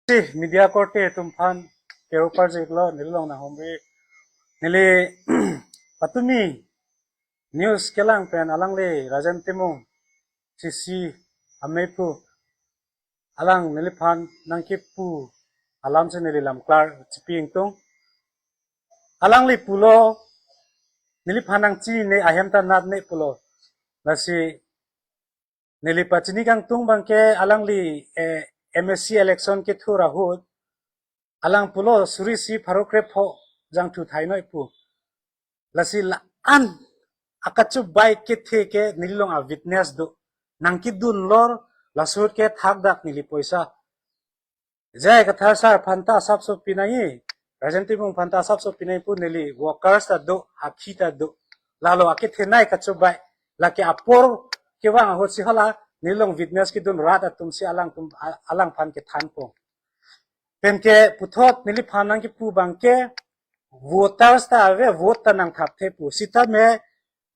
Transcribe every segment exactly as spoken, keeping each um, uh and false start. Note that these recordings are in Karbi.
Si media korte atum aphan kero parjiklo, neli along nanghumri. Neli patumi news kelang pen alangli Rajen Timung, C C amei pu, alang neliphan nangkipu alam si neli lamklar chipi ingtung. Alangli pulo, neliphan nangchinine ahem ta natne pulo. Lasi neli pachini kangtung abangke alangli, eh, M A C election kethur ahut, alang pulo suri isi pharo krepho jangthu thainoi pu. Lasi la-an akachobai kethe ke neli along a-witness do. Nangkedun lor, laso ahut ke thakdak neli poisa. J I Kathar sir aphan ta asapso pinangji, Rajen Timung aphan ta asapso pinangji pu, neli workers ta do, akhi ta do. Lalo akethenei kachobai. Lake apor kevang ahut si hala neli along witness kedun rat atum si alangtum, a-, alangphan kethanpo. Penke puthot neliphan nangkipu abangke voters ta ave, vote ta nangthapthe pu. Sitame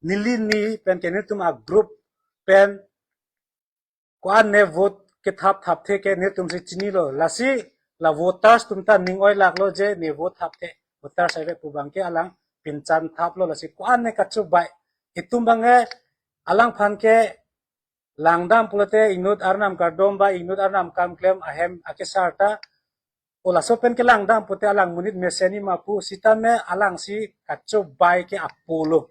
neli ni penke nelitum a-group pen ko-an ne vote kethap thapthe ke nelitum si chinilo. Lasi la voters atum ta ning oilaklo je ne vote thapthe. Voters ave pu abangke alang pinchan thaplo, lasi ko-an ne kachobai. Itum abangke alangphan ke langdam pulote inut arnam kardom ba inut arnam kam klem ahem akesar ta, o laso pen kelangdam pute alang monit mesen-i ma pu, sitame alangsi kachobai ke apolo.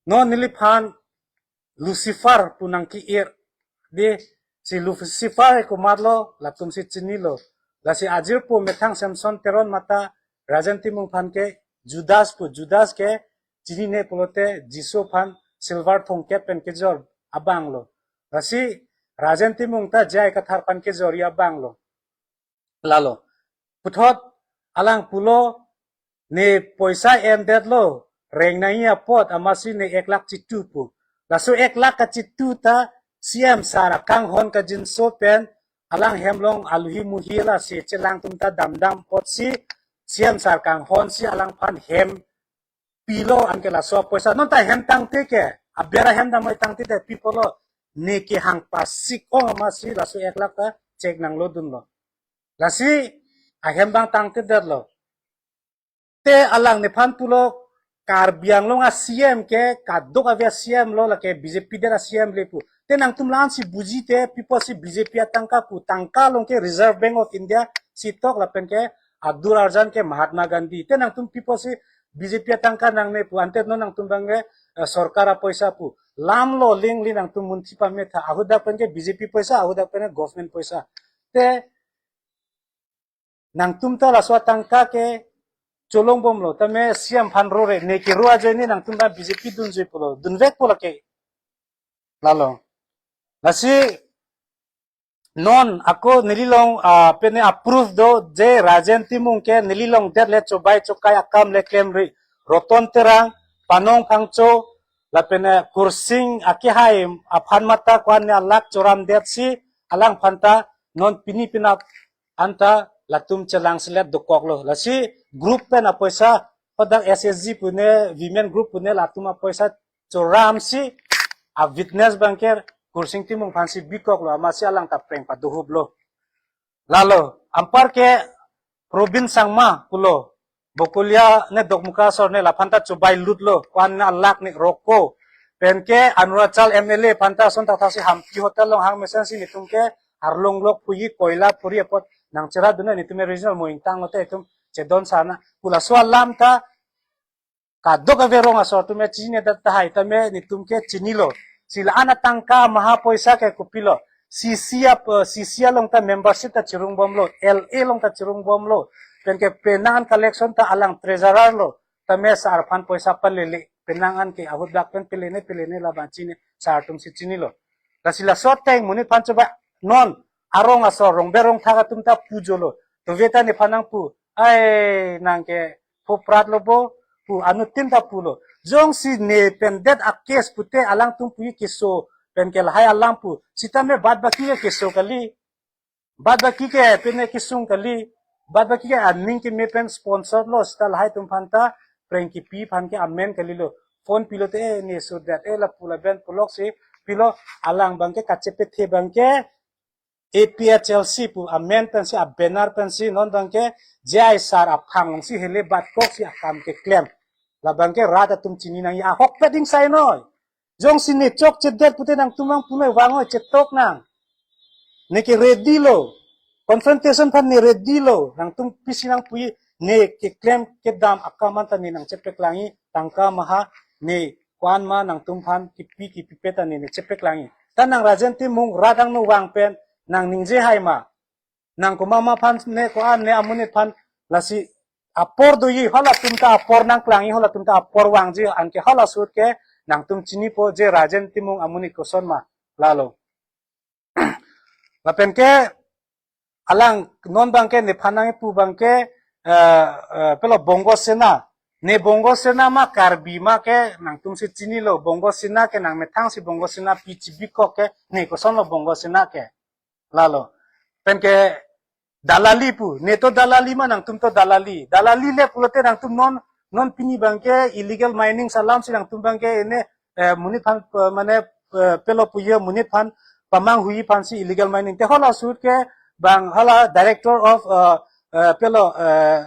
Non neliphan Lucifer pu nangki-ir. Dei, si Lucifer ke komatlo, latum si chinilo. Lasi ajirpo methang Samson Teron mate Rajen Timung aphan ke Judas pu, Judas ke chinine pulote Jisu aphan silver thongkep pen kejor abanglo. Lasi Rajen Timung ta J I Kathar aphan kejorji abanglo. Lalo puthot alang pulo, ne poisa endetlo, reng nangji apot amatsi ne ek lakh chitu pu. Laso ek lakh kachitu ta C M sir akanghon kangjinso pen alang hem along aluhi muhi lasi chelang atum ta damdam apotsi C M sir kanghon si alangphan hem pilo, anke laso poisa non ta hem tangte ke, aber ahem damnoi tangte te pi pulo, ne kehang pasik ong amatsi laso ek lakh ta check nanglo dunlo. Lasi ahem abang tangtedetlo. Te alang nephan pulo, Karbi Anglong a-C M ke kadokave a-C M lo, lake B J P det a-C M le pu. Te nangtum la-an si buji te, pi pusi B J P atangka pu, tangka along ke Reserve Bank of India si tok lapen ke adur arjan ke Mahatma Gandhi. Te nangtum pi pusi B J P atangka nangne pu, ante non nangtum abangke, eh, sorkar apoisa pu. Lamlo lingli nangtum munthi pametha, ahut dak pen ke B J P poisa, ahut dak pen ke government poisa. Te nangtum ta laso atangka ke cholongbomlo, tame C M aphan rore, ne kero ajoine nangtum ta B J P dunjui pulo, dunvekpo lake. Lalo. Lasi non ako neli along, ah, pene a-proof do je Rajen Timung ke neli along det le chobai chokai akam le klemri. Roton Terang, Panong Phangcho, lapen, eh, Kursing akehai aphan mate ko-an ne alak choramdetsi alangphan ta non pini penap anta latum chelangselet dokoklo. Lasi group pen apoisa, hadak S H G pune, women group pune latum apoisa choramsi a-witness abangke Kursing Timung aphansi bikoklo, amatsi alang ta preng padohuplo. Lalo, anparke Robin Sangma pulo, Bokolia ne Dokmoka asor ne, laphan ta chobai lutlo, ko-an ne alak ne roko. Penke Arunachal M L A aphan ta ason thakthak si Hampi Hotel along hang mesensi netum ke arlong lok phuji, koila phuri apot nangchera dun-e, netum regional mo ingtang lote itum chedon sana. Pu laso alam ta kadokave rong asor atum chinine det tahai, tame netum ke chinilo. Si la-an atangka maha poisa ke kopilo. C C ap, eh, C C along ta membership ta chirungbomlo, L A along ta chirungbomlo. Penke penang an collection ta alang treasurer lo. Tame sir aphan poisa palele, penang an ke ahut dak pen pelene pelene laban chini, sir atum si chinilo. Lasi laso ateng monit aphan choba non arong asor, rongber rongthak atum ta pujolo. Tove ta nephan nangpu, ai nang ke phoprat lo bo pu, anuttin ta pulo. Jongsi ne pen det a-case pute alangtum puji keso penke lahai alam pu, sitame bad baki ke keso kali. Bad baki ke pene kesung kali. Bad baki ke aning keme pen sponsor lo, sita lahai atum aphan ta preng kipi aphan ke amen kalilo. Phone pilote, eh, ne sudet, eh, lapu laben puloksi pilo, alang abangke kachepethe abangke A P H L C pu amen pensi, abanner pensi non abangke J I sir aphang si hele bat kok si akam keklem. Labangke rat atum chini nangji, ahokpet ingsai noi. Jongsi ne chokchedet pute nangtum abang punoi vangoi, chetok nang. Ne ke ready lo. Confrontation aphan ne ready lo. Nangtum pisi nangpuji, ne keklem kedam akam anta ne nangchepek langji, tangka maha, ne ko-an ma nangtum aphan kipi kipipet ta ne, ne chepek langji. Ta nang Rajen Timung rat angno vang pen nang ningje hai ma. Nang komat ma aphan ne, ko-an ne amonit aphan, lasi apor doji, halatum ta apor nangklangji, halatum ta apor vangji, anke hala ahut ke nangtum chinipo je Rajen Timung amonit koson ma, lalo. Lapen ke alang non abangke nephan nangpu abangke, eh, eh, pelo Bongo Sena. Ne Bongo Sena ma Karbi ma ke nangtum si chinilo, Bongo Sena ke nangmethang si Bongo Sena pi chibikok ke, ne kosonlo Bongo Sena ke. Lalo. Pen ke dalali pu, ne to dalali ma nangtum to dalali. Dalali le pulote nangtum non, non pini abangke illegal mining alam si nangtum abangke ene, eh, monit aphan, eh, mane, eh, pelo puji amonit aphan pamanghuji aphan si illegal mining. Te hala ahut ke bang hala director of, eh, eh, pelo, eh,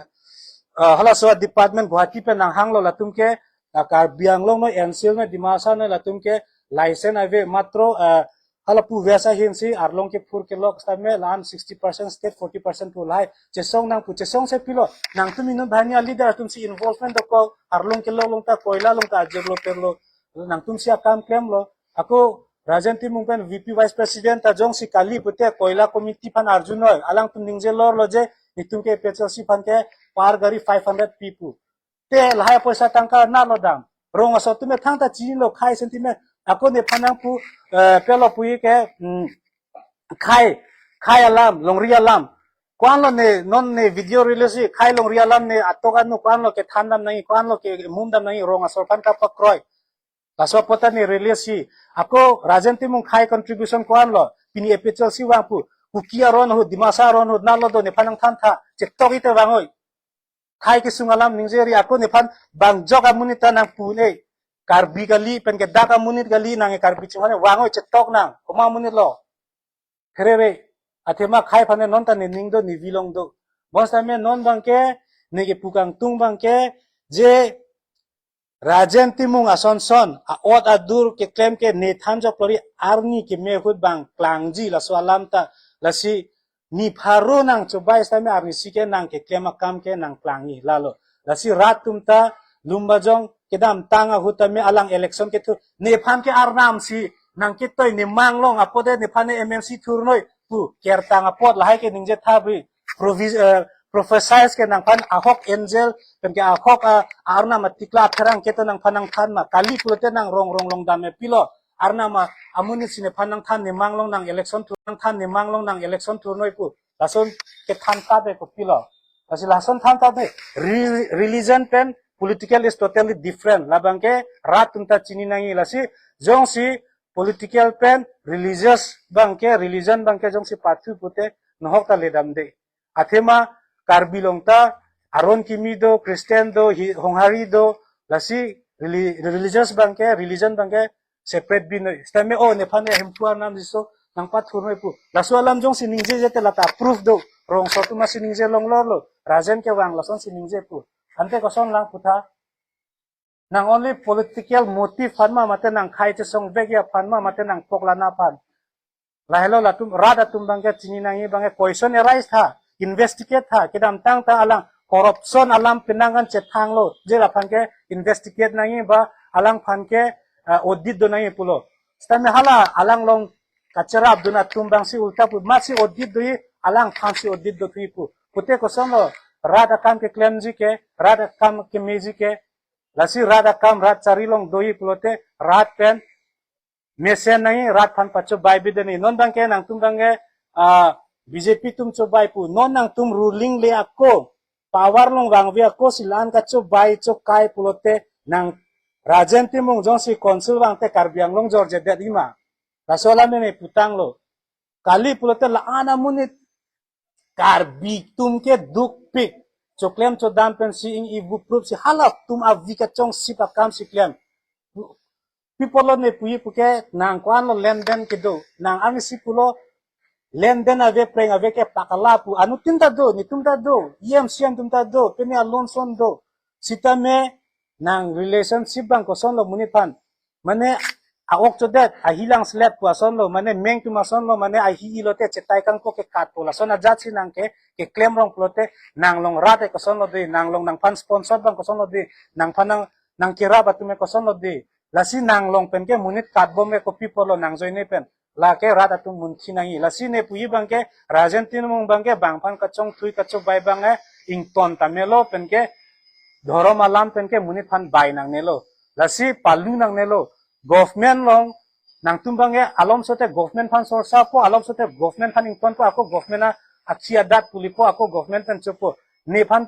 eh, halaso department Guwahati pen nanghanglo latum ke, ah, Karbi Anglong noi, N C L noi, Dimasa noi latum ke license ave, matro, eh, hala pu West ahin si arlong kephur kelok setame la-an sixty percent state, forty percent pu lahai. Chesong nangpu, chesong si pilo. Nangtum inut banghini a-leader atum si involvement dokok, arlong kelok along ta, koila along ta, ajirlo perlo. Nangtum si akam klemlo. Ako Rajen Timung pen V P Vice President ta jongsi kali pute koila committee aphan arjunoi. Alangtum ningje lorlo je, netum ke A P H L C aphan ke per gari five hundred pi pu. Te lahai poisa tangka nalo dam. Rong asor atum thangta chinilo, khei sentiment. Ako nephan nangpu, eh, pelo puji ke, hmm, khei, khei alam, longri alam. Ko-anlo ne, non ne video release si, khei longri alam ne atok anu ko-anlo kethan dam nangji, ko-anlo kemum dam nangji, rong asor aphan kapakroi. Laso apot ta ne release si. Ako Rajen Timung khei contribution ko-anlo, pini A P H L C vangpu. Kuki aron ahut, Dimasa aron ahut, nalo do nephan nangthan tha. Chetok ite vangoi. Khei kesung alam ningje ri, ako nephan bang jok amonit ta nangpu ne. Karbi kali, pen ke dak amonit kali, nang Karbi chinghan vangoi, chetok nang. Komat amonit lo. Kherere. Athema khei aphan non ta ne ning do, ne vilong do. Bonsitame non abangke, ne kepu kangtung abangke, je Rajen Timung asonson, a-ot adur keklem ke ne than joklo ri, arni keme ahut bang klangji laso alam ta, lasi ne pharo nangchobai setame arnisi ke nang keklem akam ke nangklangji lalo. Lasi rat atum ta Lumbajong kedamtang ahut tame alang election kethur, nephan ke arnam si nangketoi, ne manglong apot te nephan ne M M C thurnoi pu kertang apot lahai ke ningje tha bi. Provis-, eh, prophesies ke nangphan ahok angel, pen ke ahok, ah, arnam atikla apherang ke to nangphan nangthan ma. Kali pulote nang rong rong long dam e pilo. Arnam a-, amonit si nephan nangthan, ne manglong nang election thur, nangthan ne manglong nang election thurnoi pu. Lason kethan ta be kopilo. Lasi lason than ta be. Re-, religion pen political is totally different. Labangke rat atum ta chini nangji, lasi jongsi political pen religious abangke, religion abangke jongsi pathu pute nohok ta ledam de. Athema Karbi along ta aron kimi do, Christian do, hi-, Honghari do, lasi reli-, religious abangke, religion abangke separate binoi. Setame o nephan ne Hemphu arnam jiso nangpathurnoi pu. Laso alam jongsi ningjeje te lata proof do. Rong asor atum si ningje longlorlo. Rajen kevang lason si ningje pu. Ante koson lang pu tha. Nang only political motive aphan ma, mate nang khei chesongvekji aphan ma, mate nang poklana aphan. Lahelo latum, rat atum abangke chini nangji abangke question arise tha, investigate tha, kedamtang ta alang corruption alam penang kan chethanglo, je laphan ke investigate nangji ba alangphan ke, eh, audit do nangji pulo. Setame hala alang along kacherapdun atum abang si ulta pu, mat si audit doji, alangphan si audit do thuji pu. Pute kosonlo, rat akam keklemji ke, rat akam kemeji ke, lasi rat akam rat chari along doji pulote, rat pen mesen nangji, rat aphan pachobai bideni. Non abangke nangtum abangke, ah, B J P atum chobai pu. Non nangtum ruling le ako, power along vangve ako si la-an kachobai chokai pulote nang Rajen Timung jongsi council vangte Karbi Anglong jorjedet ima. Laso alam ne putanglo. Kali pulote la-an amonit Karbi atum ke dukpik. Choklem chodam pensi ing ibu prup si halatum avi kachongsi pakam si klem. Pi pulo ne puji puke nang ko-anlo lenden kedo. Nang angsi pulo lenden ave preng ave ke pakala pu anuttin ta do, netum ta do, E M C M atum ta do, pine alonson do. Sitame nang relationship abang kosonlo monit aphan. Mane a-ok chodet, ahi lang slet pu asonlo, mane meng atum asonlo, mane ahi-i lote chetai kangpo ke katpo. Lason ajatsi nang ke, keklem rong pulote, nang along rat ke kosonlo dei, nang along nangphan sponsor abang kosonlo dei, nangphan nang, nang kerap atum ke kosonlo dei. Lasi nang along pen ke monit katbom ke kopi apotlo nang ajoine pen. Lake rat atum munthi nangji. Lasi ne puji abang ke, Rajen Timung abang ke, bang aphan kachongthui kachobai abang ke, ington tame lo pen ke, dhorom alam pen ke monit aphan bai nangne lo. Lasi palu nangne lo. Government along, nangtum abang ke, alomso te government aphan sorsapo, alomso te government aphan ingtonpo, ako government a, aksi adat pulipo, ako government pen chopo. Nephan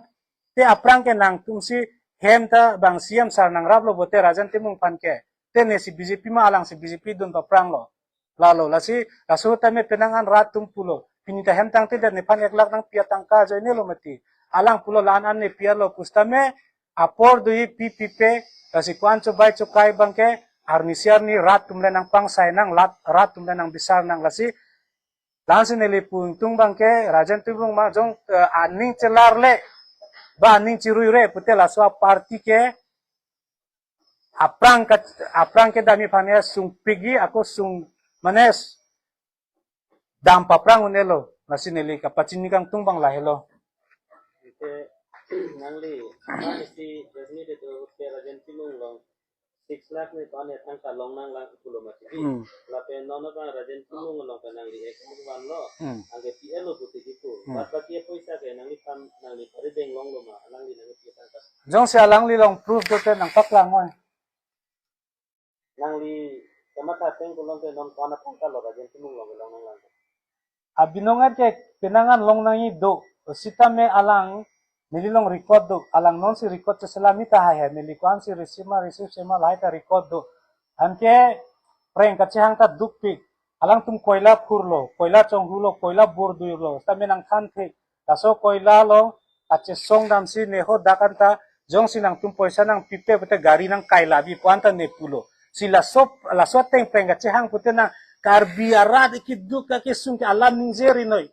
te aphrang ke nangtumsi hem ta bang C M sir nangraplo pulote Rajen Timung aphan ke. Te nesi B J P ma alangsi B J P dun aphrang lo. Lalo, lasi, laso tame penang an rat atum pulo. Pini ta hem tangte det nephan ek lakh nangpi atangka ajoine lo mati. Alang pulo la-an an ne pi-etlo pusitame, apor do-i pi pipe, lasi ko-an chobai chokai abang ke, arnisi arni rat atum le nangpangsai nang, lat, rat atum le nangbisar nang lasi, la-ansi neli pu ingtung abang ke, Rajen Timung ma jong, eh, aning chelar le, ba aning cherui re, pute laso aparty ke, aphrang ke, aphrang kedamji aphan ya sungpikji, ako sung, mane, dam paphrang un-elo, lasi neli kapachini kangtung abang lahelo. Ite nangli, nangli si, Jasmine itu, Rajen Timung along, six lakh ni pan ya thangta long nanglang pulo mati. Hmm. Lapen non abang Rajen Timung along pen nangli ek muk vanlo. Hmm. Anke P L O puti gitu. Hmm. Bad baki apoisa ke nangliphan, nangli pari deng longlo ma, alangli nangli pi thangta. Jongsi alangli along proof dote nangpaklang oi. Nangli kamatha ateng pulote non ko-an athangta lo Rajen Timung along long nanglang. Abinong at ke penang an long nangji do, sitame alang neli along record do, alang nonsi record cheselam ta hai hai, neli ko-ansi receive ma receive sema lahai ta record do. Anke preng kachehang ta dukpik, alangtum koila phurlo, koila chonghulo, koila bor duilo, sitame nangthan thek, laso koila along kachesong damsi neho dak anta, jongsi nangtum poisa nangpipe pute gari nangkai labi pu anta ne pulo. Si laso, laso ateng preng kachehang pute nang Karbi arat ikiduk kakesung ke alam ningje ri noi.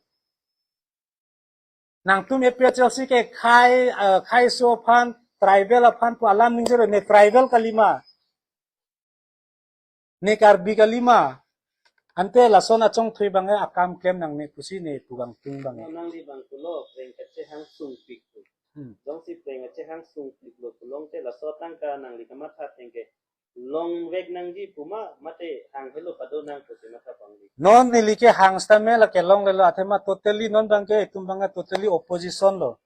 Nangtum A P H L C ke khei, eh, kheiso aphan, tribal aphan pu alam ningje ri noi, ne tribal kalima. Ne Karbi kalima. Ante lason achongthui abang ke akam klem nangne pusi ne pu kangtung abang ke. Nangli abang pulo, preng kachehang sungpik pu. Hmm. Jongsi preng kachehang sungpiklo pulote laso atangka nangli kamatha ateng ke longvek nangji pu ma, mate hang helo pado nang pusi matha abang di. Non neli ke hang sitame lake longlelo, athema totally non abang ke, itum abang ke totally opposition lo.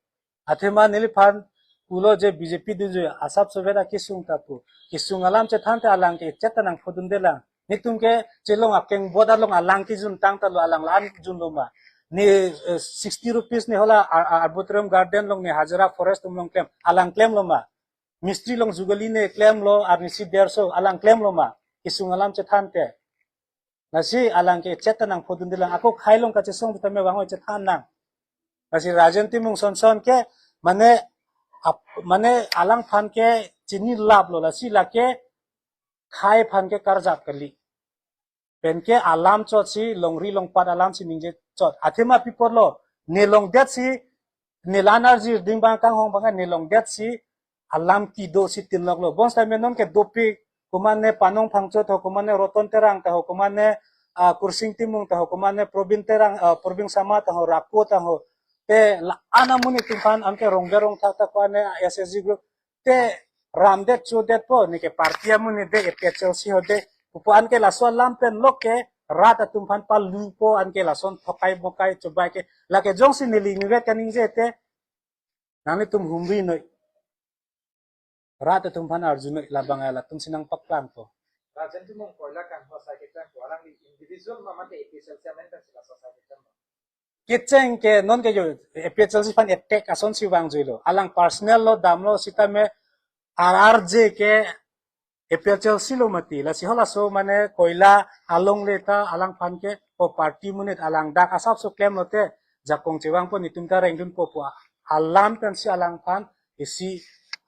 Athema neliphan pulo je B J P dunjui asap sovet akesung ta pu. Kesung alam chethante alang ke chet ta nangphodundelang. Netum ke chelong akeng bot along alang kejuntang ta lo, alang la-an junlo ma. Ne, eh, sixty rupees ne hala ar-, ar-, Arboretum Garden along ne Hazira Forest atum along klem, alang klemlo ma. Mistri along jugali ne klemlo arnisi derso, alang klemlo ma. Kesung alam chethante. Lasi alang ke chet ta nangphodundelang, ako khei along kachesong sitame vang oi chethan nang. Lasi Rajen Timung sonson ke, mane, ap-, mane alangphan ke chinilaplo, lasi lake khei aphan ke karjap kali. Pen ke alam chotsi, longri longpat alamsi ningje chot. Athema pi apotlo, ne longdetsi, ne la-an arjir ding abang kanghon abang ne longdetsi, alam kedo si tinloklo. Bonsitame non ke dopik, komatne Panong Phangcho ta ho, komatne Roton Terang ta ho, komatne, ah, Kursing Timung ta ho, komatne Probin Terang, ah, Probin Sama ta ho, Rako ta ho. Te la-an amonit atum aphan, anke Rongber Rongthak ta komatne S H G group. Te ramdet chodetpo, ne ke party amonit de, A P H L C ho de. Pupo anke laso alam pen lok ke, rat atum aphan palupo, anke lason thokai bokai chobai ke. Lake jongsi neli nivet kaningje te, nanglitum humri noi. Rat atum aphan arju noi, labang latumsi nangpaklangpo. Rajen Timung koila kangho sai keklem pu, alangli individual ma mate A P H L C amen pensi laso sai keklem? Kecheng ke non ke jo A P H L C aphan attack asonsi vangjuilo. Alang personal lo damlo sitame R R J ke A P H L C lo mati. Lasi halaso mane koila alongle ta alangphan ke, o party amonit alang dak asapso klemlote jakong chevangpo, netum ta rengdunpo pu alam pensi alangphan isi,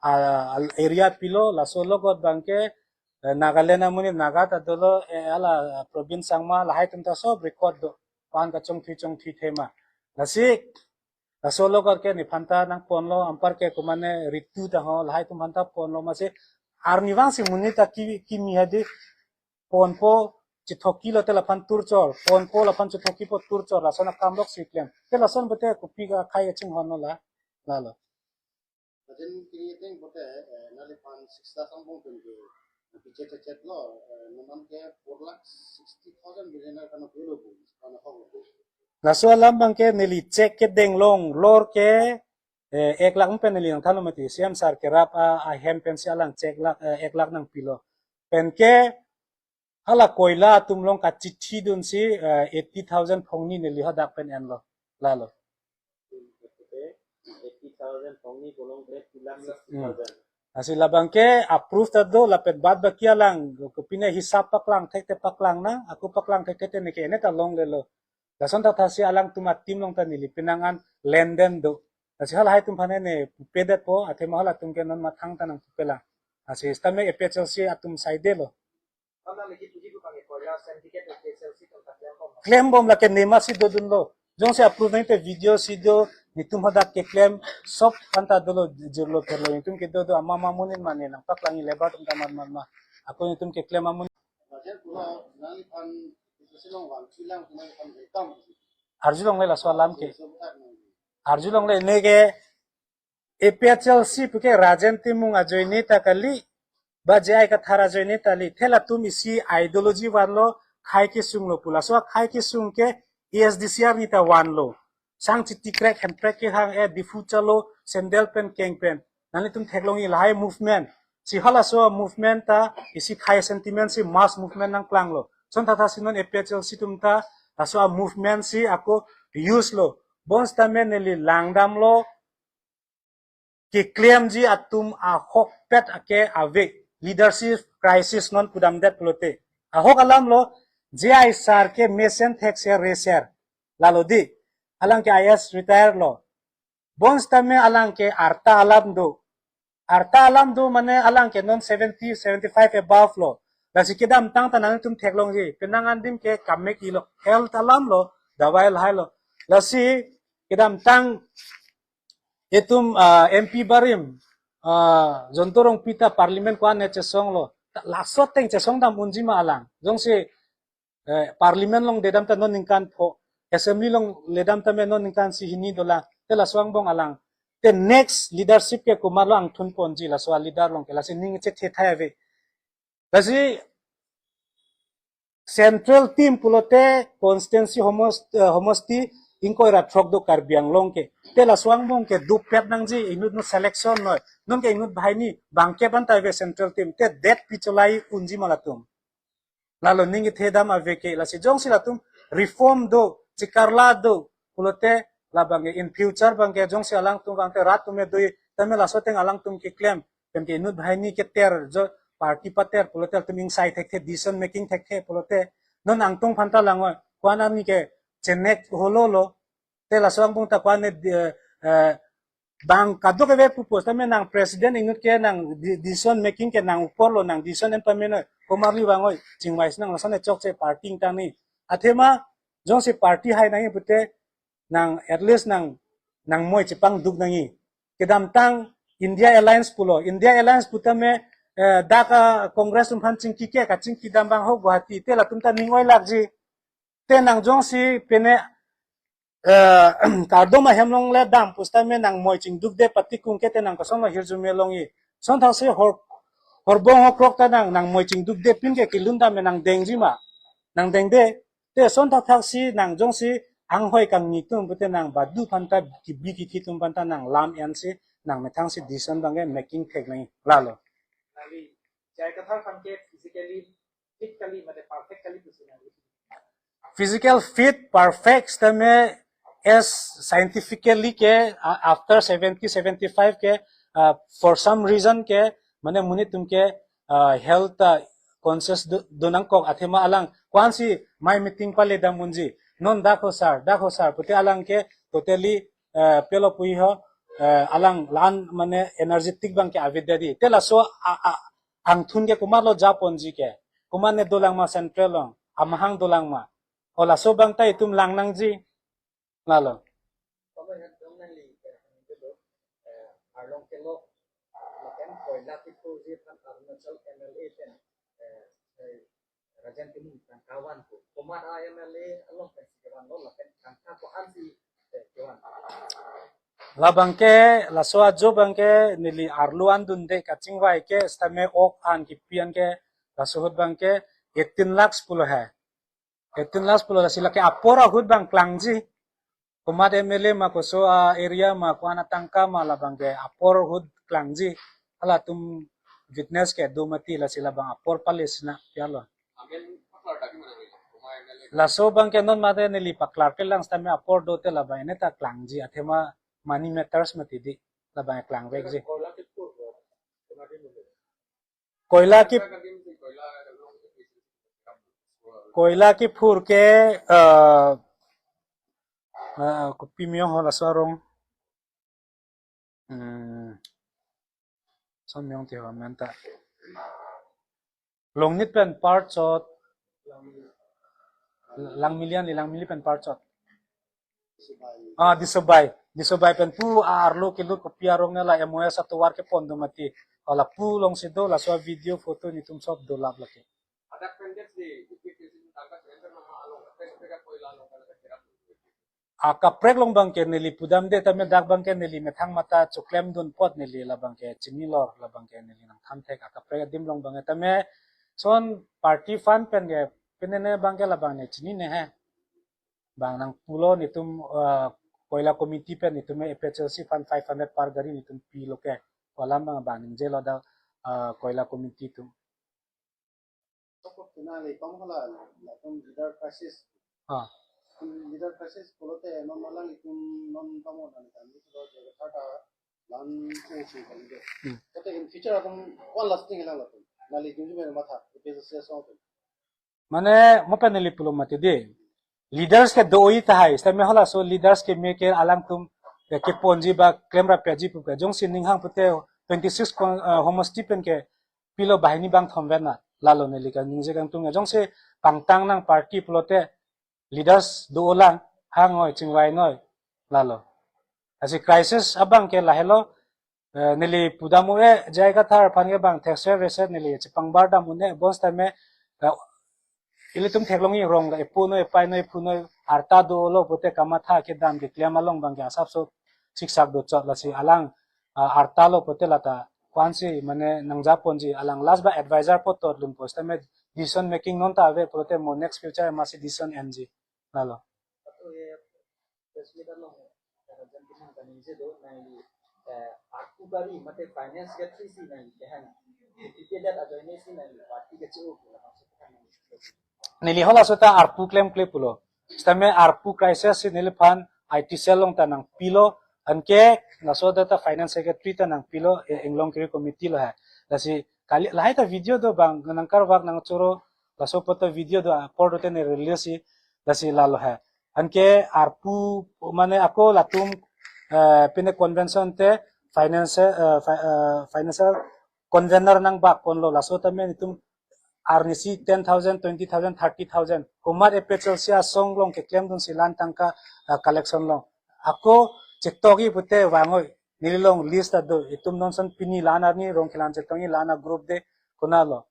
ah, area pilo, laso logot abang ke, eh, Nagaland amonit Naga ta dolo, eh, hala, ah, Probin Sangma lahai atum ta sob record do. pan kachongthui chongthui thema. Lasi, laso lo kar ke nephanta nangponlo, anpar ke komane ritu ta ho, lahai atum phanta ponlo, masi arnivang si monit ta ki, kimi hadi ponpo chithoki lote laphan turchor, ponpo laphan chithokipo turchor, lason akam lok si klem. Te lason pute kopi akhai kachinghon lo la, lalo. Lachen pini ting pute, eh, neliphan sixta sangbong pen ke, pichet chet lo, eh, numan ke four lakh sixty thousand billionaire kana belo bu, kana hok. Laso alam abang ke neli check kedeng long, lor ke, eh, ek lakh pen neli nangthanlo mati, C M sir kerap a, ahem pensi alang check lakh, eh, ek lakh nangpilo. Pen ke, hala koila atum along kachithi dunsi, eh, eighty thousand phongni neli hadak pen enlo. Lalo. Eighty thousand phongni bolong ke two lakh sixty thousand. Hmm. Lasi labang ke approve ta do, lapen bad baki alang, kopine hisap paklang thekte paklang nang, ako paklang thekte neke ene ta longlelo. Lason ta thasi alangtum a-team along ta neli penang an lenden do. Lasi halahai atum aphan ne pupedetpo, athema halatum ke non mathang ta nangpupelang. Lasi sitame A P H L C atum side lo. Klembom lake nema si dodunlo. Jongsi approve nangte video si do, netum hadak keklem, sop anta dolo, jirlo pherlo, netum kedo do, ama ama amonit mane nangpaklangji, labour atum ta man man ma. Ako netum keklem amonit. Arjulongle laso alam ke. Arjulongle neke A P H L C puke Rajen Timung ajoine ta kali, ba J I Kathar ajoine ta kali, te latum isi ideology vanlo, khei kesunglo pu. Laso khei kesung ke A S D C arni ta vanlo. Sang chitikrek hemprek kehang e, Diphu chalo, sandal pen keng pen. Nanglitum theklongji lahai movement. Si halaso movement ta isi khei sentiment si mass movement nangklanglo. Lason ta thasi non A P H L C atum ta laso a-movement si ako use lo. Bonsitame neli langdamlo, keklemji atum ahokpet ake ave, leadership crisis non pudamdet pulote. Ahok alam lo, J I sir ke mesen thekser reser. Lalo di, alang ke I A S retire lo. Bonsitame alang ke arta alam do. Arta alam do mane alang ke non seventy, seventy-five above lo. Lasi kedamtang ta nangtum theklongji, penang an adim ke kamek ilo, health alam lo, dawai lahai lo. Lasi kedamtang itum, ah, M P barim, ah, Jayanta Rongpi ta parliament ko-an ne chesonglo. Ta laso ateng chesongdam unji ma alang. Jongsi, eh, parliament along dedam ta non ningkan pho, assembly along ledam tame non ningkan isi hini dolang. Te laso angbong alang. Te next leadership ke komatlo angthun ponji laso a-leader along ke, lasi ning chethe thai ave. Lasi central team pulote constituency homos-, eh, homosti ingkoi ra throk do Karbi Anglong ke. Te laso angbong ke dopet nangji, inut no selection noi. Non ke inut banghini bangkep anta ave central team. Te det pi cholai unji ma latum. Lalo ning kethedam ave ke, lasi jongsi latum reform do, chikarla do pulote, labang ke in future abang ke jongsi alangtum abang te rat atum me do-i, tame laso ateng alangtum keklem, pen ke inut banghini keter jo, party pater pulote latum ingsai thekthe, decision making thekthe pulote, non angtung aphanta langoi, ko-an arni ke chenek holo lo, te laso angbong ta ko-an ne, eh, eh, bang kadokave purpose tame nang president inut ke nang de-, decision making ke nang upor lo, nang decision en pamenoi, komarli vangoi, chingvai si nang lason chokche party ingtang ni. Athema jongsi party hai nangji pute nang at least nang, nang moi chepangduk nangji. Kedamtang India Alliance pulo, India Alliance putame, eh, dak, ah, Congress atum aphan chingki ke, kachingkidam abang ho Guwahati, te latum ta ning oilakji. Te nang jongsi pine, eh, kardom ahem along le dam pusitame nang moi chingdukde, patikung ke te nang kosonlo hirjume longji. Lason thasi hor, horbong hokrok ta nang, nang moi chingdukde pin ke kelun dam me nang dengji ma. Nang dengde. Te lason thakthaksi nang jongsi anghoi kangni atum pute nang badu aphanta, kebi kethe atum aphanta nang lam ensi nang methang si decision abang ke making thek nangji. Lalo. Nangli J I Kathar aphan ke physically fit kali mate perfect kali pusi nang? Physical fit, perfect tame as scientifically ke, uh, after seventy, seventy-five ke, uh, for some reason ke, mane monit atum ke, uh, health, uh, conscious do, do nangkok athema alang ko-an si mai meeting paledam unji. Non dak ho sir, dak ho sir pute alang ke totally, uh, pelo puji ho, uh, alang lan mane energetic abang ke avedet di. Te laso a, a, angthun ke komatlo japonji ke. Komat ne dolang ma central along, amahang dolang ma. O laso abang ta itum lang nangji. Lalo. Arlong kelok, lapen koila kiphurji aphan Arunachal M L A pen, eh, eh, Rajen Timung tangka vanpo. Komat a M L A along pensi kevanlo lapen tangka ko-ansi, eh, kevan. Labang ke, laso ajo abang ke neli arlo an dunde kachingvai ke, sitame ok an kipi an ke, laso ahut abang ke eighteen lakhs pulo he. Eighteen lakhs pulo, lasi lake apor ahut abang klangji. Komat M L A ma, koso a-area ma, ko-an atangka ma, labang ke apor ahut klangji. Halatum witness kedo mati, lasi labang apor pale sina pialo. Laso abang ke non mate neli paklar kelang sitame apor dote labang ene ta klangji, athema money matters mati di, labang klangvekji. Koila ki, koila kiphur ke, eh, eh, kopi miyong ho laso arong. Hmm. Som miyong ti ho menta. Longnit pen parchot. Langmili an, Langmili pen parchot. Ah, Disobai. Disobai pen pu arlo kelut kopi arong ne la M O S atovar kepon do mati. Lapu alongsi do, laso video photo netum sob dolap lake. Akaprek along abang ke neli pudamde tame dak abang ke neli methang matha choklem dun apot neli labang ke chinilor, labang ke neli nangthan thek akaprek adim along abang ke tame son party fund pen ke pinene abang ke labang ne chinine he. Bang nangpulo netum, eh, koila committee pen netum A P H L C fund five hundred per gari netum pilo ke. Ko alam abang abang ningjelo dak, eh, koila committee atum. Kena le kong hala latum leader crisis. Ah. Leader crisis pulote non malang itum non tamo dan kan itu lo jaga thata lan usi kali de. Hmm. Kata in future atum one lasting lang latum. Neli jumjum matha, A P H L C song atum. Mane mo pen neli pulo mati di. Leaders kedo-i tahai, sitame halaso leaders keme ke alangtum, ya, keponji ba klem rapji pu ke. Jongsi ninghang pute twenty-six kon, eh, homosti pen ke pilo banghini bangthom ven na. Lalo neli kaningje kangtung ya. Jongsi pangtang nang party pulote leaders do-o lang, hang noi, chingvai noi. Lalo. Lasi crisis abang ke lahelo, eh, neli pudam-o-e, J I Kathar aphan ke bang thekser reser neli chepangbar dam un-e, bonsitame, eh, ilitum theklongji rong ke epo noi, epei noi, ephu noi, arta dolo pute kamatha kedam keklem along abang ke asapso siksak dochot lasi alang, ah, arta lo pute lata ko-ansi mane nangjaponji alang last ba advisor poto lun pusitame decision making non ta ave pute mo next future masi decision enji. Lalo. Press meet along, eh, Rajen Timung kaningje do, nangli, eh, arpu kari mate finance secretary si nangli kehan. Detail ajoine si nangli party keche-o ke langsung kehan. Neli halaso ta arpu klemkle pulo. Sitame arpu crisis si neliphan I T cell along ta nangpilo, anke laso ta finance secretary ta nangpilo, eh, Inglong Kiri committee lo ha. Lasi kali lahai ta video do bang nangkarvak nangchoro, laso poto video do apor do te ne release si, lasi lalo ha. Anke arpu mane ako latum, eh, pine convention te finance, eh, fi-, eh, financial convener nangbakponlo laso tame netum arnisi ten thousand, twenty thousand, thirty thousand. Komat A P H L C asong along keklem dunsi la-an tangka, eh, collection along. Ako chektoki pute vang-oi neli along list ta do. Itum non son pini la-an arni rong kelang chetongji la-an agroup de konatlo.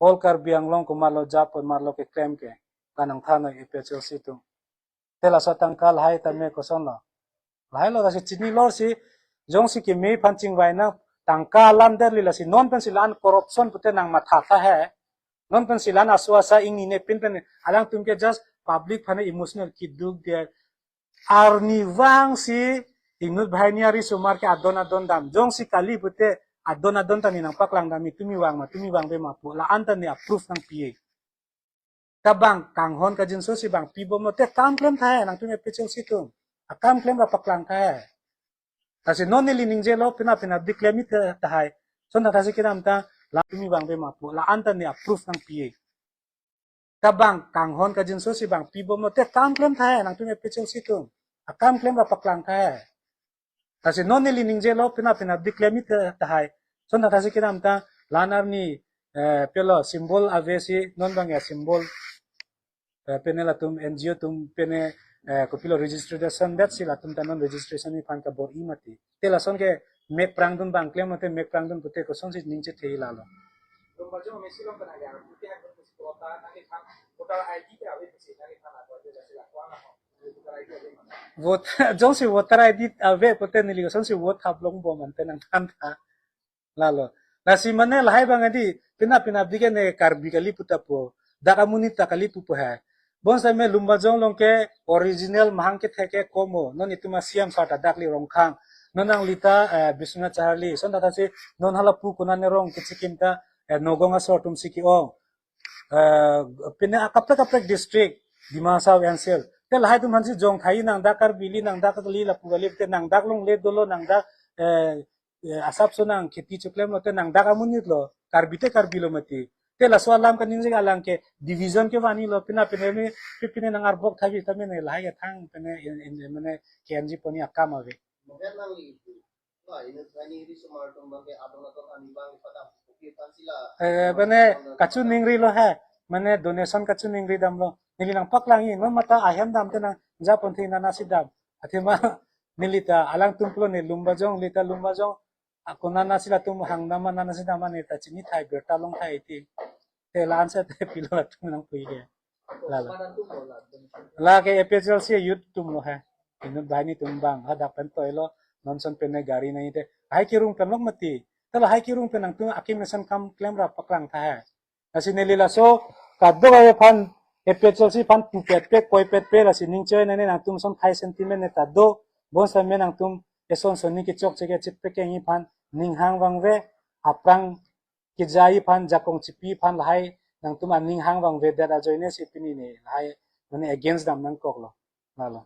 All Karbi Anglong komatlo japo komatlo keklem ke. Kanang than noi A P H L C atum. Te laso tangka lahai tame kosonlo. Lahai lo lasi chinilor si, jongsi keme aphan chingvai nang tangka alam derli lasi non pensi la-an corruption pute nangmatha tha he. Non pensi la-an aso asa ingnine pin pen alangtum ke just public aphan emotional keduk de arnivang si inut banghini arisomar ke adon adon dam. Jongsi kali pute adon adon ta ne nangpaklang dam, tumi vang ma, tumi vangve ma pu. La-an ta ne approve nangpi-e. Ta bang kanghon kangjinso si bang pibomlo te kam klem tha he nangtum A P H L C atum. Akam klem ra paklang tha he. Lasi non neli ningjelo pina pina diklem-i tahai. Son tha si kedam ta la tumi vangve ma pu. La-an ta ne approve nangpi-e. Ta bang kanghon kangjinso si bang pibomlo te kam klem tha he nangtum A P H L C atum. Akam klem ra paklang tha he. Lasi non neli ningjelo pina pina diklem-i tahai. Son tha si kedam ta la-an arni, eh, pelo symbol ave si non bang ya symbol. Eh, pene latum N G O atum pene, eh, kopilo registration datsi latum ta non registration aphan kabor-i mati. Te lason ke mek prangdun abang klem mate mek prangdun pute kosonsi ning chethe lalo. Lumbajong mesi long kana ya, pute hak pute si kota, nangli than, voter I D ke ave pute, nangli than apa aja, jasi lakuan apa. Vote, jongsi voter I D ave pute neli kosonsi vote haplong bom ante nangthantha. Lalo. Lasi mane lahai abang adi, pina pina abdi ke ne Karbi kali pu ta pu. Dak amonit ta kali pupo he. Bonsitame Lumbajong along ke original mahang kethe ke komo. Non itum a-C M sir ta dak li Rongkhang. Non nangli ta, eh, Biswanath Saharli. Lason tata si non hala pu konane rong kechikim ta, eh, Nogong asor atum si ke-ong. Eh, pine akaprek akaprek district, Dima Hasao N C L. Te lahai atum aphansi jong thai nang dak Karbi li nang dak kali lapu kali te nang dak longle dolo nang dak, eh, eh, asapso nang kheti choklemlo te nang dak amonit lo, Karbi te Karbi lo mati. Te laso alam kaningje alang ke division kevanji lo, pina pine mi, pi pine nang arbok thabi tame ne lahai athang pine in, in, mane kenji poni akam ave. Mungkin nang itu. Wah, ini training di semua tumbang ke atong atong kami bang pada bukit pansila. Eh, mane kachiningri lo he. Mane donation kachiningri damlo. Neli nangpaklangji, non mata ahem dam te nangjaponthek nana si dam. Athema neli ta alangtum pulo ne Lumbajong, neli ta Lumbajong. Ako nana si latum hang nama nana si nama ne ta chini thai birta long thai ti. Te la-ansi te pilo latum nangpui ke. Lalo. Lake A P H L C youth atum lo he. Inut banghini atum abang hadak pen toilo, non son pine gari nangji te. Lahai kerung pen lok mati. Te lahai kerung pen nangtum akim mesen kam klemra paklang tha he. Lasi neli laso kadokave aphan A P H L C aphan pupetpe koipetpe lasi ning choi nane nangtum son khai sentiment ne ta do. Bonsitame nangtum eson sonni kechokche ke chipekengji aphan ning hang vangve, aphrang kejaiji aphan, jakong chipi aphan lahai nangtum aning hang vangvedet ajoine si pini ne lahai mane against dam nangkoklo. Lalo.